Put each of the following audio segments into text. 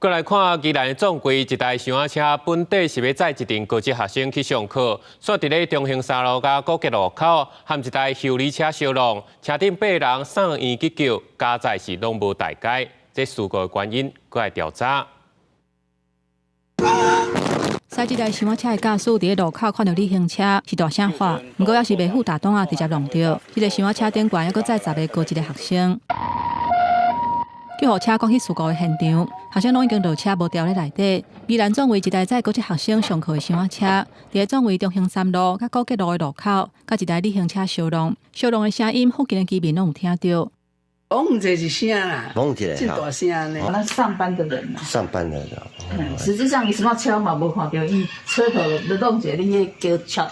過來看宜蘭縱歸一台小車，本底是欲載一陣高職學生去上課，煞佇咧中興三路佮古吉路口，和一台修理車相挵，車頂八人送院急救，佳哉是攏無代誌。這事故的原因，閣來調查。駛這台小車的駕駛佇咧路口看著旅行車是大聲喊，毋過猶是袂赴大擋仔，直接挵著。這個小車頂懸猶閣載10個高職的學生。救護車趕去事故的現場，學生攏已經落車無牢佇內底。宜蘭縱歸一台載高職學生上課的小車，佇咧縱歸中興三路佮古吉路的路口，佮一台旅行車相挵，相挵的聲音附近的居民攏有聽著。嘣一聲啦，嘣一真大聲呢。那上班的人啊，上班的人。實際上伊什麼車嘛無看著，伊車頭就挵一个你彼個橋，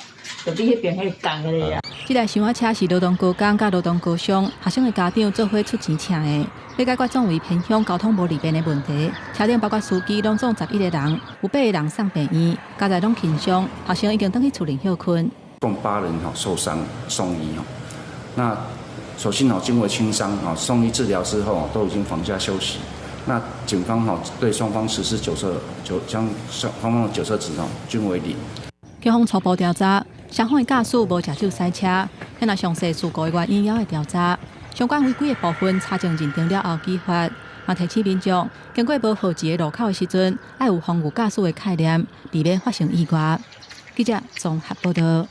就比彼邊彼個仝个啊。這台小車是羅東高工佮羅東高商學生的家長做伙出錢請的，欲解決縱歸偏鄉交通無利便的問題。車頂包括司機，攏總11個人，有八個人送病院，佳哉攏輕傷，學生已經轉去厝裡歇睏。共八人吼受傷送醫吼，那所幸吼均為輕傷啊，送醫治療之後都已經返家休息。那警方吼對雙方實施酒測，酒將雙方的酒測值吼均為零。警方初步調查，雙方的駕駛無食酒駛車，現在詳細事故的原因猶會調查。相關違規的部分查證認定了後舉發。嘛提醒民眾，經過無號誌的路口的時陣，愛有防禦駕駛的概念，避免發生意外。記者綜合報道。